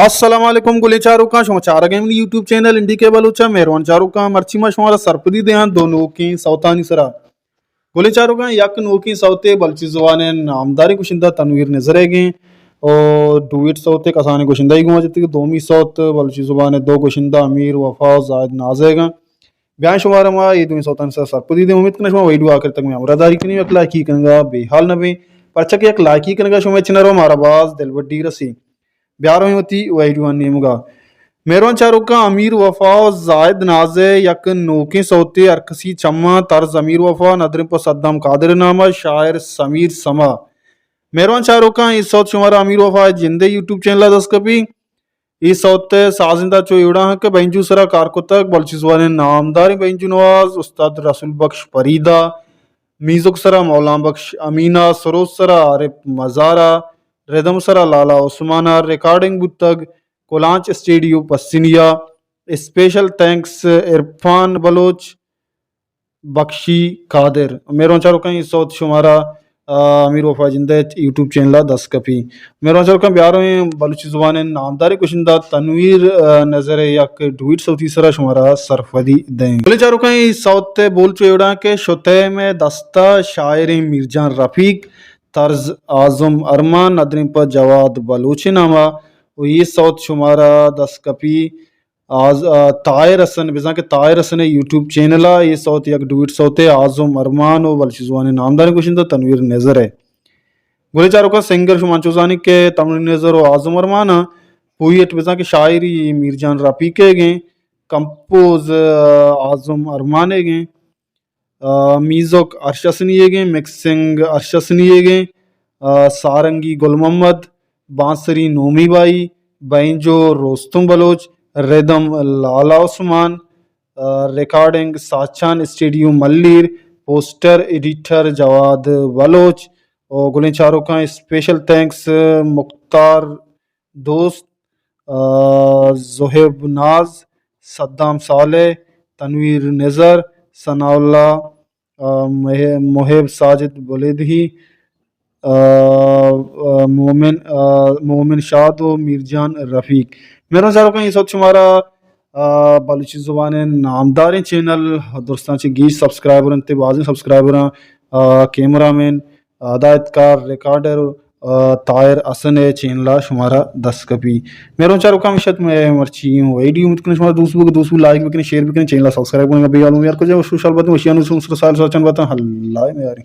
السلام علیکم گلیں چاروکاں، شما چارگ ءَ منی یوٹیوب چینل انڈی کے بلوچ ءَ۔ مہروان چاروکاں، مرچی ما شمارا سرپدی دیاں دو نوکیں سوتانی سرا۔ گلیں چاروکاں، یک نوکیں سوتے بلوچی زبان ءِ نامداریں گشندہ تنویر نظر ئیگیں او ڈویٹ سوتے کسانیں گشندہ ئی گوں جتگ۔ دومی سوت بلوچی زبان ءِ دو گشندہ امیر وفا و زاہد ناز ئیگاں۔ بیاں شمارا ما اے دوئیں سوتانی سرا سرپدی دیں۔ امید کناں شما ویڈیو آخر تک مئے ہمراہ داری کنیں، یک لائکی کنگا بے حال نہ بیں، پرچا کہ یک لائکی کنگا شمئے چنرا مارا باز دلبڈی رسی۔ بیاریں وتی ویڈیو نیمگا۔ مہروان چاروکاں، امیر وفا و زاہد ناز ءِ یک نوکیں سوتے، ہر کسی چماں، طرز امیر وفا، ندریں پہ صدام قادر نامہ، شاعر سمیر سما۔ مہروان چاروکاں، اے سوت شمارا امیر وفا ءِ جند ءِ یوٹیوب چینل ءَ دست کپی۔ اے سوت ءِ سازندہ چو ایوڑا ہاں کہ بینجو سرا کار کتگ بلوچی زبان ءِ نامداریں بینجو نواز استاد رسول بخش پریدا، میوزک سرا مولانا بخش امینا، سروز سرا عارف مزارا، ردم سرا لالا عثمانا، ریکارڈنگ بوتگ کلانچ اسٹیڈیو پسنیا۔ اسپیشل تھینکس عرفان بلوچ، بخشی قادر۔ مہروان چاروکاں، اے سوت شمارا، آ، امیر وفا جند ءِ یوٹیوب چینل ءَ دست کپی۔ مہروان چاروکاں، بیاریں بلوچی زبان ءِ نامداریں گشندہ تنویر، آ، نظر ءِ یک ڈویٹ سوتی سرا شمارا سرپدی دیں۔ گلیں چاروکاں، اے سوت ءِ بول چو ایوڑا کہ شتئے مئے دستا، شاعریں میرجان رفیق، طرز اعظم ارمان، ندریں پہ جواد بلوچ نامہ، و اے سوت شمارا دست کپی آز-، آ، طاہر حسن، بزاں کہ طاہر حسن ءِ یوٹیوب چینل ءَ اے سوت یک ڈویٹ سوتے، اعظم ارمان و بلوچی زبان ءِ نامداریں گشندہ تنویر نظر ءِ۔ گلیں چاروکاں، سنگر شما انچو زانی کہ تنویر نظر و اعظم ارمان ءَ، پوئٹ بزاں کہ شاعری میرجان رفیق ئیگیں، کمپوز، آ، اعظم ارمان ئیگیں، آ، میوزک ارش حسنی ئیگیں، مکسنگ ارش حسنی ئیگیں، آ، سارنگی گل محمد، بانسری نومی بائی، بینجو روستم بلوچ، ردم لالا عثمان، آ، ریکارڈنگ ساچان اسٹیڈیو ملیر، پوسٹر ایڈیٹر جواد بلوچ، و گلیں چاروکاں اسپیشل تھینکس مختار دوست، آ، زہیب ناز، صدام صالح، تنویر نظر، ثناء اللہ، آ، مہ-، محب ساجد بلیدہی، آ، آ، مومن، آ، مومن شاد و میرجان رفیق۔ مہروان چاروکاں، اے سوت شمارا، آ، بلوچی زبان ءِ نامداریں چینل درستاں چہ گیش سبسکرائبر انت، بازیں سبسکرائبر آں، آ، کیمرہ مین ہدایت کار، ریکارڈر، آ، طاہر حسن ءِ چینل ءَ شمارا دست کپی۔ مہروان چاروکاں، ہمیش ات مئے مرچی ایں ویڈیو۔ امید کناں شمارا دوست بوگ، دوست بو لائک بکنیں، شیئر بکنیں، چینل ءَ سبسکرائب کنیں، بے حال ہوں یار کجا سوشل باتیں، وشیانو سنسر سال سوچن باتاں، اللہ میاریں۔